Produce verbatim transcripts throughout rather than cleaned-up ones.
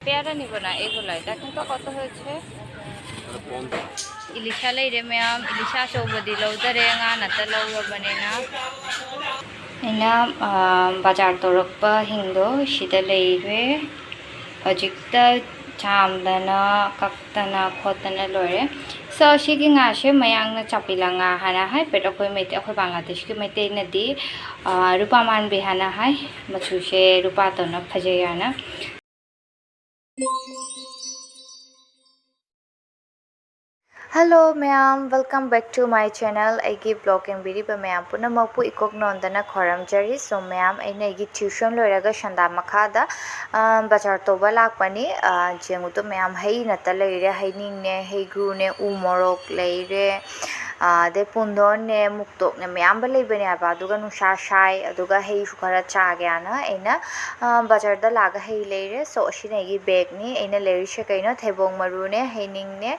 পেয়ারা নিব না, এগুলাই। দেখেন তো কত হয়েছে। ইলিশা ꯂꯩꯔꯦ ꯃꯌꯥꯝ, ꯏꯂꯤꯁꯥ ꯑꯆꯧꯕꯗꯤ ꯂꯧꯗꯔꯦ, ꯉꯥ ꯅꯠꯇ ꯂꯧꯔꯕꯅꯤꯅ꯫ ꯑꯩꯅ, ꯑ, ꯕꯖꯥꯔ ꯇꯧꯔꯛꯄ ꯍꯤꯡꯗꯣ ꯁꯤꯗ ꯂꯩꯔꯦ꯫ ꯍꯧꯖꯤꯛꯇ ꯆꯥꯝꯗꯅ, ꯀꯛꯇꯅ, ꯈꯣꯠꯇꯅ ꯂꯣꯏꯔꯦ꯫ So, ꯁꯤꯒꯤ ꯉꯥꯁꯦ ꯃꯌꯥꯡꯅ ꯆꯥꯄꯤꯂꯥ ꯉꯥ ꯍꯥꯏꯅ ꯍꯥꯏ, but ꯑꯩꯈꯣꯏ ꯃꯩꯇꯩ, ꯑꯩꯈꯣꯏ ꯕꯪꯒ꯭ꯂꯥꯗꯦꯁꯀꯤ ꯃꯩꯇꯩꯅꯗꯤ, ꯑ, ꯔꯨꯄꯥ ꯃꯥꯟꯕꯤ ꯍꯥꯏꯅ ꯍꯥꯏ꯫ ꯃꯆꯨꯁꯦ ꯔꯨꯄꯥꯗꯧꯅ ꯐꯖꯩ ꯍꯥꯏꯅ꯫ Hello ꯃꯌꯥꯝ, welcome back to my channel꯫ ꯑꯩꯒꯤ vlog ꯌꯦꯡꯕꯤꯔꯤꯕ ꯃꯌꯥꯝ ꯄꯨꯝꯅꯃꯛꯄꯨ ꯏꯀꯣꯛ ꯅꯣꯟꯗꯅ ꯈꯣꯏꯔꯝꯖꯔꯤ꯫ So ꯃꯌꯥꯝ, ꯑꯩꯅ ꯑꯩꯒꯤ tuition ꯂꯣꯏꯔꯒ ꯁꯟꯗꯥ ꯃꯈꯥꯗ, ꯑ, ꯕꯖꯥꯔ ꯇꯧꯕ ꯂꯥꯛꯄꯅꯤ꯫ ꯑ, ꯌꯦꯡꯉꯨꯗꯣ ꯃꯌꯥꯝ, ꯍꯩ ꯅꯠꯇ ꯂꯩꯔꯦ, ꯍꯩꯅꯤꯡꯅꯦ, ꯍꯩꯒ꯭ꯔꯨꯅꯦ, ꯎ ꯃꯣꯔꯣꯛ ꯂꯩꯔꯦ, ꯑ, ꯑꯗꯩ ꯄꯨꯡꯗꯣꯟꯅꯦ, ꯃꯨꯛꯇꯣꯛꯅꯦ, ꯃꯌꯥꯝꯕ ꯂꯩꯕꯅꯦꯕ꯫ ꯑꯗꯨꯒ ꯅꯨꯡꯁꯥ ꯁꯥꯏ, ꯑꯗꯨꯒ ꯍꯩꯁꯨ ꯈꯔ ꯆꯥꯒꯦꯅ ꯑꯩꯅ, ꯑ, ꯕꯖꯥꯔꯗ ꯂꯥꯛꯑꯒ ꯍꯩ ꯂꯩꯔꯦ꯫ So ꯑꯁꯤꯅ ꯑꯩꯒꯤ bagꯅꯤ꯫ ꯑꯩꯅ ꯂꯩꯔꯤꯁꯦ ꯀꯩꯅꯣ? ꯊꯩꯕꯣꯡ ꯃꯔꯨꯅꯦ, ꯍꯩꯅꯤꯡꯅꯦ,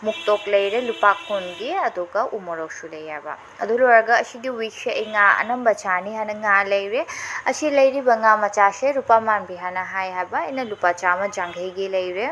ꯃꯨꯛꯇꯣꯛ ꯂꯩꯔꯦ ꯂꯨꯄꯥ ꯀꯨꯟꯒꯤ, ꯑꯗꯨꯒ ꯎ ꯃꯣꯔꯣꯛꯁꯨ ꯂꯩꯌꯦꯕ꯫ ꯑꯗꯨ ꯂꯣꯏꯔꯒ ꯑꯁꯤꯒꯤ weekꯁꯦ ꯑꯩ ꯉꯥ ꯑꯅꯝꯕ ꯆꯥꯅꯤ ꯍꯥꯏꯅ ꯉꯥ ꯂꯩꯔꯦ꯫ ꯑꯁꯤ ꯂꯩꯔꯤꯕ ꯉꯥ ꯃꯆꯥꯁꯦ ꯔꯨꯄꯥ ꯃꯥꯟꯕꯤ ꯍꯥꯏꯅ ꯍꯥꯏ ꯍꯥꯏꯕ, ꯑꯩꯅ ꯂꯨꯄꯥ ꯆꯥꯝꯃ ꯌꯥꯡꯈꯩꯒꯤ ꯂꯩꯔꯦ꯫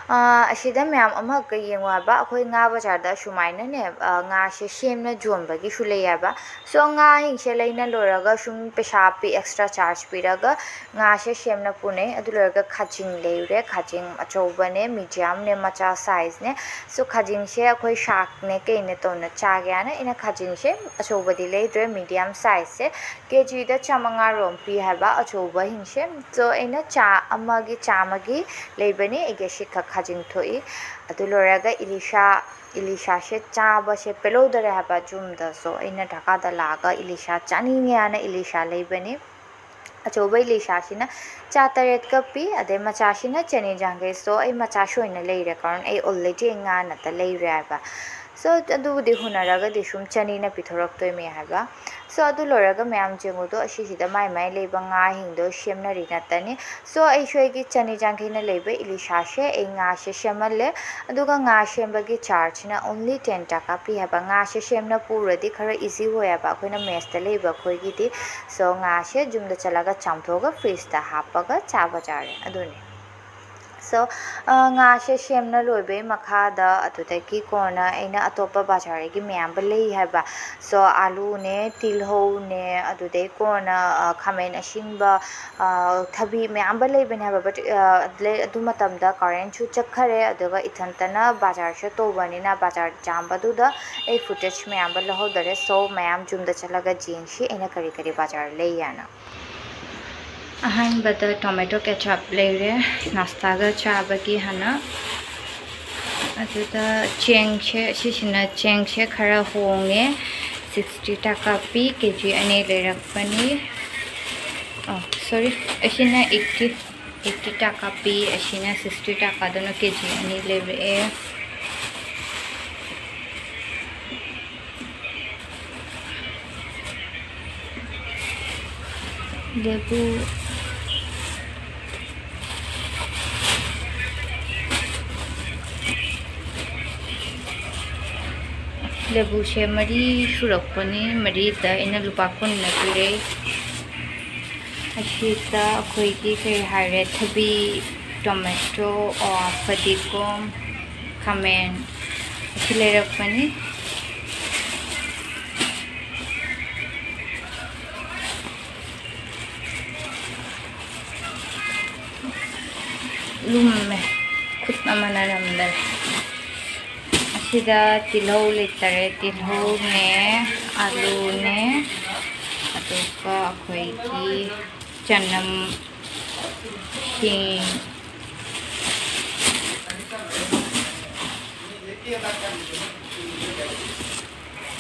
ꯑ, ꯑꯁꯤꯗ ꯃꯌꯥꯝ ꯑꯃꯈꯛꯀ ꯌꯦꯡꯉꯣ ꯍꯥꯏꯕ, ꯑꯩꯈꯣꯏ ꯉꯥ ꯕꯖꯥꯔꯗ ꯑꯁꯨꯃꯥꯏꯅꯅꯦ, ꯑ, ꯉꯥꯁꯦ ꯁꯦꯝꯅ ꯌꯣꯟꯕꯒꯤꯁꯨ ꯂꯩ ꯍꯥꯏꯕ꯫ So ꯉꯥꯁꯤꯡꯁꯦ ꯂꯩꯅ ꯂꯣꯏꯔꯒ ꯁꯨꯝ ꯄꯩꯁꯥ ꯄꯤ-, extra charge ꯄꯤꯔꯒ ꯉꯥꯁꯦ ꯁꯦꯝꯅ ꯄꯨꯅꯩ꯫ ꯑꯗꯨ ꯂꯣꯏꯔꯒ ꯈꯥꯖꯤꯡ ꯂꯩꯔꯦ, ꯈꯥꯖꯤꯡ ꯑꯆꯧꯕꯅꯦ, mediumꯅꯦ, ꯃꯆꯥ sizeꯅꯦ꯫ So ꯈꯥꯖꯤꯡꯁꯦ ꯑꯩꯈꯣꯏ ꯁꯥꯛꯅꯦ ꯀꯩꯅꯦ ꯇꯧꯅ ꯆꯥꯒꯦ ꯍꯥꯏꯅ ꯑꯩꯅ ꯈꯥꯖꯤꯡꯁꯦ ꯑꯆꯧꯕꯗꯤ ꯂꯩꯗ꯭ꯔꯦ, medium sizeꯁꯦ꯫ KGꯗ ꯆꯥꯝꯃꯉꯥ ꯔꯣꯝ ꯄꯤ ꯍꯥꯏꯕ ꯑꯆꯧꯕꯁꯤꯡꯁꯦ꯫ So ꯑꯩꯅ ꯆꯥ ꯑꯃꯒꯤ ꯆꯥꯝꯃꯒꯤ ꯂꯩꯕꯅꯤ, ꯑꯩꯒꯤ ꯑꯁꯤꯈꯛ ꯈꯥꯖꯤꯡ ꯊꯣꯛꯏ꯫ ꯑꯗꯨ ꯂꯣꯏꯔꯒ ꯏꯂꯤꯁꯥ, ꯏꯂꯤꯁꯥꯁꯦ ꯆꯥꯕꯁꯦ ꯄꯦꯜꯍꯧꯗꯔꯦ ꯍꯥꯏꯕ ꯌꯨꯝꯗ꯫ So ꯑꯩꯅ ꯙꯀꯥꯗ ꯂꯥꯛꯑꯒ ꯏꯂꯤꯁꯥ ꯆꯥꯅꯤꯡꯉꯦ ꯍꯥꯏꯅ ꯏꯂꯤꯁꯥ ꯂꯩꯕꯅꯤ꯫ ꯑꯆꯧꯕ ꯏꯂꯤꯁꯥꯁꯤꯅ ꯆꯥ ꯇꯔꯦꯠꯀ ꯄꯤ, ꯑꯗꯩ ꯃꯆꯥꯁꯤꯅ ꯆꯅꯤ ꯌꯥꯡꯈꯩ꯫ So ꯑꯩ ꯃꯆꯥꯁꯨ ꯑꯣꯏꯅ ꯂꯩꯔꯦ, ꯀꯔꯟ ꯑꯩ already ꯑꯩ ꯉꯥ ꯅꯠꯇ ꯂꯩꯔꯦ ꯍꯥꯏꯕ꯫ So ꯑꯗꯨꯕꯨꯗꯤ ꯍꯨꯟꯅꯔꯒꯗꯤ ꯁꯨꯝ ꯆꯅꯤꯅ ꯄꯤꯊꯣꯔꯛꯇꯣꯏꯅꯦ ꯍꯥꯏꯕ꯫ So ꯑꯗꯨ ꯂꯣꯏꯔꯒ ꯃꯌꯥꯝ ꯌꯦꯡꯉꯨꯗꯣ, ꯑꯁꯤꯁꯤꯗ ꯃꯥꯏ ꯃꯥꯏ ꯂꯩꯕ ꯉꯥꯁꯤꯡꯗꯣ ꯁꯦꯝꯅꯔꯤ ꯅꯠꯇꯅꯤ꯫ So ꯑꯩꯁꯨ ꯑꯩꯒꯤ ꯆꯅꯤ ꯌꯥꯡꯈꯩꯅ ꯂꯩꯕ ꯏꯂꯤꯁꯥꯁꯦ ꯑꯩ ꯉꯥꯁꯦ ꯁꯦꯝꯍꯜꯂꯦ꯫ ꯑꯗꯨꯒ ꯉꯥ ꯁꯦꯝꯕꯒꯤ chargeꯁꯤꯅ only ten ꯇꯀꯥ ꯄꯤ ꯍꯥꯏꯕ꯫ ꯉꯥꯁꯦ ꯁꯦꯝꯅ ꯄꯨꯔꯗꯤ ꯈꯔ easy ꯑꯣꯏ ꯍꯥꯏꯕ ꯑꯩꯈꯣꯏꯅ messꯇ ꯂꯩꯕ ꯑꯩꯈꯣꯏꯒꯤꯗꯤ꯫ So ꯉꯥꯁꯦ ꯌꯨꯝꯗ ꯆꯠꯂꯒ ꯆꯥꯝꯊꯣꯛꯑꯒ fridgeꯇ ꯍꯥꯞꯄꯒ ꯆꯥꯕ ꯆꯥꯔꯦ꯫ ꯑꯗꯨꯅꯤ꯫ So, ꯑ, ꯉꯥꯁꯦ ꯁꯦꯝꯅ ꯂꯣꯏꯕꯩ ꯃꯈꯥꯗ ꯑꯗꯨꯗꯒꯤ ꯀꯣꯟꯅ ꯑꯩꯅ ꯑꯇꯣꯞꯄ ꯕꯖꯥꯔꯗꯒꯤ ꯃꯌꯥꯝꯕ ꯂꯩ ꯍꯥꯏꯕ꯫ So, ꯑꯥꯂꯨꯅꯦ, ꯇꯤꯜꯍꯧꯅꯦ, ꯑꯗꯨꯗꯩ ꯀꯣꯟꯅ, ꯑ, ꯈꯥꯃꯦꯟ ꯑꯁꯤꯟꯕ, ꯑ, ꯊꯕꯤ ꯃꯌꯥꯝꯕ ꯂꯩꯕꯅꯦ ꯍꯥꯏꯕ꯫ But, ꯑ, ꯂꯩ-, ꯑꯗꯨ ꯃꯇꯝꯗ current ꯁꯨ ꯆꯠꯈꯔꯦ, ꯑꯗꯨꯒ ꯏꯊꯟꯇꯅ ꯕꯖꯥꯔ ꯆꯠꯇꯧꯕꯅꯤꯅ ꯕꯖꯥꯔ ꯆꯥꯝꯕꯗꯨꯗ ꯑꯩ footage ꯃꯌꯥꯝꯕ ꯂꯧꯍꯧꯗꯔꯦ꯫ So, ꯃꯌꯥꯝ ꯌꯨꯝꯗ ꯆꯠꯂꯒ ꯌꯦꯡꯁꯤ ꯑꯩꯅ ꯀꯔꯤ ꯀꯔꯤ ꯕꯖꯥꯔ ꯂꯩ ꯍꯥꯏꯅ꯫ ꯑꯍꯥꯟꯕꯗ tomato ketchup ꯂꯩꯔꯦ, ꯅꯥꯁꯇꯥꯒ ꯆꯥꯕꯒꯤ ꯍꯥꯟꯅ꯫ ꯑꯗꯨꯗ ꯆꯦꯡꯁꯦ, ꯁꯤꯁꯤꯅ ꯆꯦꯡꯁꯦ ꯈꯔ ꯍꯣꯡꯉꯦ, sixty ꯇꯀꯥ ꯄꯤ, ꯀꯦ ꯖꯤ ꯑꯅꯤ ꯂꯩꯔꯛꯄꯅꯤ꯫ ꯑꯣ, sorry, ꯑꯁꯤꯅ eighty, eighty ꯇꯀꯥ ꯄꯤ, ꯑꯁꯤꯅ sixty ꯇꯀꯥꯗꯨꯅ ꯀꯦ ꯖꯤ ꯑꯅꯤ ꯂꯩꯔꯛꯑꯦ꯫ ꯂꯦꯕꯨ꯫ ꯂꯦꯕꯨꯁꯦ ꯃꯔꯤ ꯁꯨꯔꯛꯄꯅꯤ, ꯃꯔꯤꯗ ꯑꯩꯅ ꯂꯨꯄꯥ ꯀꯨꯟꯅ ꯄꯤꯔꯦ꯫ ꯑꯁꯤꯗ ꯑꯩꯈꯣꯏꯒꯤ ꯀꯩ ꯍꯥꯏꯔꯦ, ꯊꯕꯤ, tomato, ꯑꯣ, ꯐꯗꯤꯒꯣꯝ, ꯈꯥꯃꯦꯟ, ꯑꯁꯤ ꯂꯩꯔꯛꯄꯅꯤ꯫ ꯂꯨꯝꯃꯦ, ꯈꯨꯠ ꯑꯃꯅ ꯅꯝꯗꯔꯦ꯫ ꯑꯁꯤꯗ ꯇꯤꯜꯍꯧ ꯂꯩꯇꯔꯦ, ꯇꯤꯜꯍꯧꯅꯦ, ꯑꯂꯨꯅꯦ, ꯑꯗꯨꯒ ꯑꯩꯈꯣꯏꯒꯤ ꯆꯅꯝ, ꯁꯤꯡ,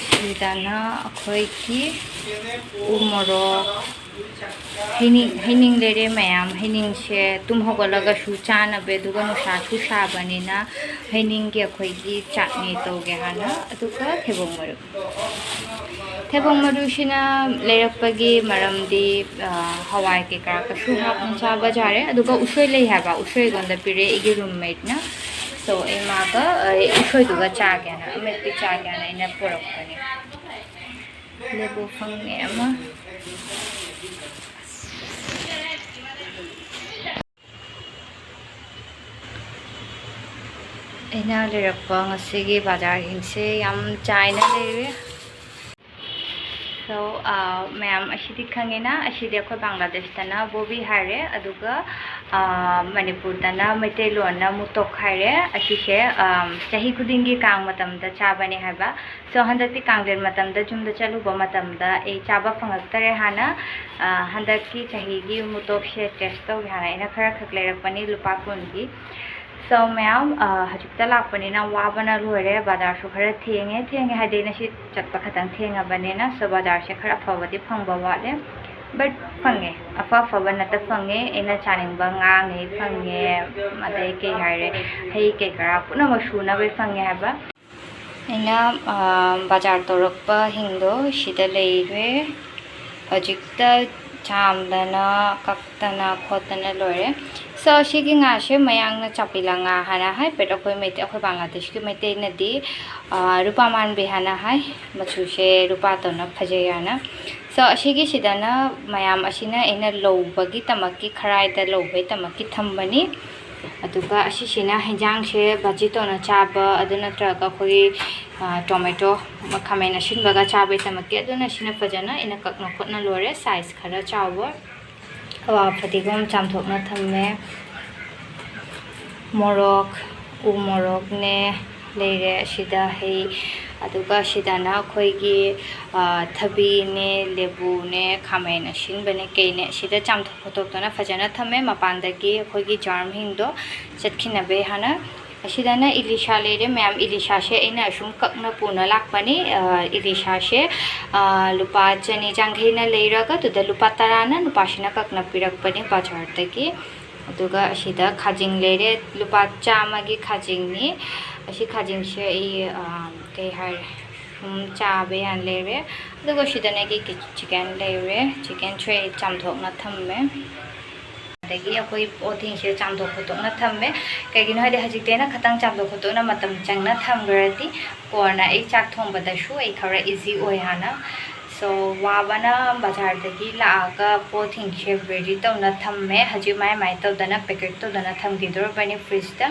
ꯁꯤꯗꯅ ꯑꯩꯈꯣꯏꯒꯤ ꯎ ꯃꯣꯔꯣꯛ, ꯍꯩꯅꯤꯡ, ꯍꯩꯅꯤꯡ ꯂꯩꯔꯦ ꯃꯌꯥꯝ꯫ ꯍꯩꯅꯤꯡꯁꯦ ꯇꯨꯝ ꯍꯧꯒꯠꯂꯒꯁꯨ ꯆꯥꯅꯕ, ꯑꯗꯨꯒ ꯅꯨꯡꯁꯥꯁꯨ ꯁꯥꯕꯅꯤꯅ ꯍꯩꯅꯤꯡꯒꯤ ꯑꯩꯈꯣꯏꯒꯤ ꯆꯥꯠꯅꯤ ꯇꯧꯒꯦ ꯍꯥꯟꯅ, ꯑꯗꯨꯒ ꯊꯩꯕꯣꯡ ꯃꯔꯨ꯫ ꯊꯩꯕꯣꯡ ꯃꯔꯨꯁꯤꯅ ꯂꯩꯔꯛꯄꯒꯤ ꯃꯔꯝꯗꯤ, ꯑ, ꯍꯋꯥꯏ ꯀꯩꯀꯥ ꯀꯩꯁꯨ ꯍꯥꯞꯅ ꯆꯥꯕ ꯌꯥꯔꯦ꯫ ꯑꯗꯨꯒ ꯎꯁꯣꯏ ꯂꯩ ꯍꯥꯏꯕ, ꯎꯁꯣꯏ ꯑꯩꯉꯣꯟꯗ ꯄꯤꯔꯛꯑꯦ ꯑꯩꯒꯤ roommateꯅ꯫ So, ꯑꯩ ꯃꯥꯒ, ꯑ, ꯎꯁꯣꯏꯗꯨꯒ ꯆꯥꯒꯦꯅ, ꯑꯃꯦꯠꯄꯤ ꯆꯥꯒꯦꯅ ꯑꯩꯅ ꯄꯨꯔꯛꯄꯅꯦ꯫ ꯂꯦꯕꯨ ꯐꯪꯉꯦ ꯑꯃ꯫ ꯑꯩꯅ ꯂꯩꯔꯛꯄ ꯉꯁꯤꯒꯤ ꯕꯖꯥꯔꯁꯤꯡꯁꯦ ꯌꯥꯝ ꯆꯥꯏꯅ ꯂꯩꯔꯦ꯫ So, ꯑꯥ, ꯃꯌꯥꯝ ꯑꯁꯤꯗꯤ ꯈꯪꯉꯦꯅ, ꯑꯁꯤꯗꯤ ꯑꯩꯈꯣꯏ ꯕꯪꯒ꯭ꯂꯥꯗꯦꯁꯇꯅ ꯕꯣꯕꯤ ꯍꯥꯏꯔꯦ, ꯑꯗꯨꯒ, ꯑꯥ, ꯃꯅꯤꯄꯨꯔꯗꯅ ꯃꯩꯇꯩꯂꯣꯟꯅ ꯃꯨꯇꯣꯛ ꯍꯥꯏꯔꯦ꯫ ꯑꯁꯤꯁꯦ, ꯑꯥ, ꯆꯍꯤ ꯈꯨꯗꯤꯡꯒꯤ ꯀꯥꯡ ꯃꯇꯝꯗ ꯆꯥꯕꯅꯦ ꯍꯥꯏꯕ꯫ So, ꯍꯟꯗꯛꯇꯤ ꯀꯥꯡꯂꯦꯟ ꯃꯇꯝꯗ ꯌꯨꯝꯗ ꯆꯠꯂꯨꯕ ꯃꯇꯝꯗ ꯑꯩ ꯆꯥꯕ ꯐꯪꯉꯛꯇꯔꯦ ꯍꯥꯟꯅ꯫ ꯑꯥ, ꯍꯟꯗꯛꯀꯤ ꯆꯍꯤꯒꯤ ꯃꯨꯇꯣꯛꯁꯦ test ꯇꯧꯒꯦ ꯍꯥꯏꯅ ꯑꯩꯅ ꯈꯔ ꯈꯛ ꯂꯩꯔꯛꯄꯅꯤ, ꯂꯨꯄꯥ ꯀꯨꯟꯒꯤ꯫ So, ꯃꯌꯥꯝ, ꯑꯥ, ꯍꯧꯖꯤꯛꯇ ꯂꯥꯛꯄꯅꯤꯅ ꯋꯥꯕꯅ ꯂꯣꯏꯔꯦ꯫ ꯕꯖꯥꯔꯁꯨ ꯈꯔ ꯊꯦꯡꯉꯦ꯫ ꯊꯦꯡꯉꯦ ꯍꯥꯏꯗꯤ ꯉꯁꯤ ꯆꯠꯄ ꯈꯛꯇꯪ ꯊꯦꯡꯉꯕꯅꯤꯅ꯫ So, ꯕꯖꯥꯔꯁꯦ ꯈꯔ ꯑꯐꯕꯗꯤ ꯐꯪꯕ ꯋꯥꯠꯂꯦ꯫ But ꯐꯪꯉꯦ꯫ ꯑꯐ ꯑꯐꯕ ꯅꯠꯇ ꯐꯪꯉꯦ꯫ ꯑꯩꯅ ꯆꯥꯅꯤꯡꯕ ꯉꯥꯉꯩ ꯐꯪꯉꯦ꯫ ꯑꯗꯩ ꯀꯩ ꯍꯥꯏꯔꯦ, ꯍꯩ ꯀꯩ ꯀꯔꯥ ꯄꯨꯝꯅꯃꯛ ꯁꯨꯅꯕꯩ ꯐꯪꯉꯦ ꯍꯥꯏꯕ꯫ ꯑꯩꯅ, ꯑꯥ, ꯕꯖꯥꯔ ꯇꯧꯔꯛꯄꯁꯤꯡꯗꯣ ꯁꯤꯗ ꯂꯩꯔꯦ꯫ ꯍꯧꯖꯤꯛꯇ ꯆꯥꯝꯗꯅ, ꯀꯛꯇꯅ, ꯈꯣꯠꯇꯅ ꯂꯣꯏꯔꯦ꯫ So, ꯁꯤꯒꯤ ꯉꯥꯁꯦ ꯃꯌꯥꯡꯅ ꯆꯥꯄꯤꯂꯥ ꯉꯥ ꯍꯥꯏꯅ ꯍꯥꯏ, but ꯑꯩꯈꯣꯏ ꯃꯩꯇꯩ, ꯑꯩꯈꯣꯏ ꯕꯪꯒ꯭ꯂꯥꯗꯦꯁꯀꯤ ꯃꯩꯇꯩꯅꯗꯤ, ꯑꯥ, ꯔꯨꯄꯥ ꯃꯥꯟꯕꯤ ꯍꯥꯏꯅ ꯍꯥꯏ꯫ ꯃꯆꯨꯁꯦ ꯔꯨꯄꯥꯗꯧꯅ ꯐꯖꯩ ꯍꯥꯏꯅ꯫ So, ꯑꯁꯤꯒꯤꯁꯤꯗꯅ ꯃꯌꯥꯝ ꯑꯁꯤꯅ ꯑꯩꯅ ꯂꯧꯕꯒꯤꯗꯃꯛꯀꯤ, ꯈꯔꯥꯏꯗ ꯂꯧꯕꯒꯤꯗꯃꯛꯀꯤ ꯊꯝꯕꯅꯤ꯫ ꯑꯗꯨꯒ ꯑꯁꯤꯁꯤꯅ ꯍꯦꯟꯖꯥꯡꯁꯦ ꯕꯥꯖꯤ ꯇꯧꯅ ꯆꯥꯕ, ꯑꯗꯨ ꯅꯠꯇ꯭ꯔꯒ ꯑꯩꯈꯣꯏꯒꯤ, ꯑꯥ, tomato, ꯈꯥꯃꯦꯟ ꯑꯁꯤꯟꯕꯒ ꯆꯥꯕꯒꯤꯗꯃꯛꯀꯤ꯫ ꯑꯗꯨꯅ ꯁꯤꯅ ꯐꯖꯅ ꯑꯩꯅ ꯀꯛꯅ ꯈꯣꯠꯅ ꯂꯣꯏꯔꯦ, size ꯈꯔ ꯆꯥꯎꯕ꯫ ꯑꯋꯥ ꯐꯗꯤꯒꯣꯝ ꯆꯥꯝꯊꯣꯛꯅ ꯊꯝꯃꯦ꯫ ꯃꯣꯔꯣꯛ, ꯎ ꯃꯣꯔꯣꯛꯅꯦ ꯂꯩꯔꯦ ꯑꯁꯤꯗ, ꯍꯩ꯫ ꯑꯗꯨꯒ ꯁꯤꯗꯅ ꯑꯩꯈꯣꯏꯒꯤ, ꯑꯥ, ꯊꯕꯤꯅꯦ, ꯂꯦꯕꯨꯅꯦ, ꯈꯥꯃꯦꯟ ꯑꯁꯤꯟꯕꯅꯦ, ꯀꯩꯅꯦ, ꯁꯤꯗ ꯆꯥꯝꯊꯣꯛ ꯈꯣꯠꯇꯣꯛꯇꯅ ꯐꯖꯅ ꯊꯝꯃꯦ꯫ ꯃꯄꯥꯟꯗꯒꯤ ꯑꯩꯈꯣꯏꯒꯤ germꯁꯤꯡꯗꯣ ꯆꯠꯈꯤꯅꯕ ꯍꯥꯏꯅ꯫ ꯑꯁꯤꯗꯅ ꯏꯂꯤꯁꯥ ꯂꯩꯔꯦ ꯃꯌꯥꯝ꯫ ꯏꯂꯤꯁꯥꯁꯦ ꯑꯩꯅ ꯑꯁꯨꯝ ꯀꯛꯅ ꯄꯨꯅ ꯂꯥꯛꯄꯅꯤ꯫ ꯑ, ꯏꯂꯤꯁꯥꯁꯦ, ꯑ, ꯂꯨꯄꯥ ꯆꯅꯤ ꯌꯥꯡꯈꯩꯅ ꯂꯩꯔꯒ, ꯑꯗꯨꯗ ꯂꯨꯄꯥ ꯇꯔꯥꯅ ꯅꯨꯄꯥꯁꯤꯅ ꯀꯛꯅ ꯄꯤꯔꯛꯄꯅꯤ ꯕꯖꯥꯔꯗꯒꯤ꯫ ꯑꯗꯨꯒ ꯑꯁꯤꯗ ꯈꯥꯖꯤꯡ ꯂꯩꯔꯦ, ꯂꯨꯄꯥ ꯆꯥꯝꯃꯒꯤ ꯈꯥꯖꯤꯡꯅꯤ꯫ ꯑꯁꯤ ꯈꯥꯖꯤꯡꯁꯦ ꯑꯩ, ꯑ, ꯀꯩ ꯍꯥꯏꯔꯦ, ꯁꯨꯝ ꯆꯥꯕ ꯌꯥꯅ ꯂꯩꯔꯦ꯫ ꯑꯗꯨꯒ ꯁꯤꯗꯅ ꯑꯩꯒꯤ chicken ꯂꯩꯔꯦ꯫ Chickenꯁꯨ ꯑꯩ ꯆꯥꯝꯊꯣꯛꯅ ꯊꯝꯃꯦ꯫ ꯑꯗꯒꯤ ꯑꯩꯈꯣꯏ ꯄꯣꯠꯁꯤꯡꯁꯦ ꯆꯥꯝꯊꯣꯛ ꯈꯣꯠꯇꯣꯛꯅ ꯊꯝꯃꯦ꯫ ꯀꯩꯒꯤꯅꯣ ꯍꯥꯏꯗꯤ ꯍꯧꯖꯤꯛꯇꯤ ꯑꯩꯅ ꯈꯇꯪ ꯆꯥꯝꯊꯣꯛ ꯈꯣꯠꯇꯣꯛꯅ ꯃꯇꯝ ꯆꯪꯅ ꯊꯝꯈ꯭ꯔꯗꯤ ꯀꯣꯟꯅ ꯑꯩ ꯆꯥꯛ ꯊꯣꯡꯕꯗꯁꯨ ꯑꯩ ꯈꯔ easy ꯑꯣꯏ ꯍꯥꯏꯅ꯫ So, ꯋꯥꯕꯅ ꯕꯖꯥꯔꯗꯒꯤ ꯂꯥꯛꯑꯒ ꯄꯣꯠꯁꯤꯡꯁꯦ ready ꯇꯧꯅ ꯊꯝꯃꯦ꯫ ꯍꯧꯖꯤꯛ ꯃꯥꯏ ꯃꯥꯏ ꯇꯧꯗꯅ packet ꯇꯧꯗꯅ ꯊꯝꯈꯤꯗꯣꯔꯕꯅꯤ fridge ꯇ꯫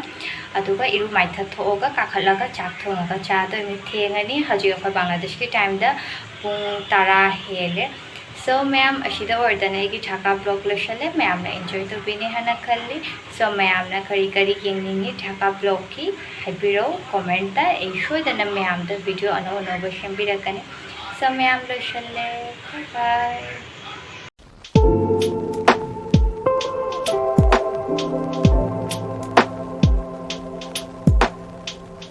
ꯑꯗꯨꯒ ꯏꯔꯨ ꯃꯥꯏꯊ ꯊꯣꯛꯑꯒ ꯀꯥꯈꯠꯂꯒ ꯆꯥꯛ ꯊꯣꯡꯉꯒ ꯆꯥꯗꯣꯏꯅꯤ꯫ ꯊꯦꯡꯉꯅꯤ꯫ ꯍꯧꯖꯤꯛ ꯑꯩꯈꯣꯏ ꯕꯪꯒ꯭ꯂꯥꯗꯦꯁꯀꯤ time ꯗ ꯄꯨꯡ ꯇꯔꯥ ꯍꯦꯜꯂꯦ꯫ So, ꯃꯌꯥꯝ, ꯑꯁꯤꯗ ꯑꯣꯏꯔꯗꯅ ꯑꯩꯒꯤ ꯙꯥꯀꯥ vlog ꯂꯣꯏꯁꯜꯂꯦ꯫ ꯃꯌꯥꯝꯅ enjoy ꯇꯧꯕꯤꯅꯤ ꯍꯥꯏꯅ ꯈꯜꯂꯤ꯫ So, ꯃꯌꯥꯝꯅ ꯀꯔꯤ ꯀꯔꯤ ꯌꯦꯡꯅꯤꯡꯉꯤ ꯙꯥꯀꯥ vlog ꯀꯤ ꯍꯥꯏꯕꯤꯔꯛꯎ comment ꯇ꯫ ꯑꯩ ꯁꯣꯏꯗꯅ ꯃꯌꯥꯝꯗ video ꯑꯅꯧ ꯑꯅꯧꯕ ꯁꯦꯝꯕꯤꯔꯛꯀꯅꯤ꯫ So, ꯃꯌꯥꯝ, ꯂꯣꯏꯁꯜꯂꯦ꯫ Bye bye꯫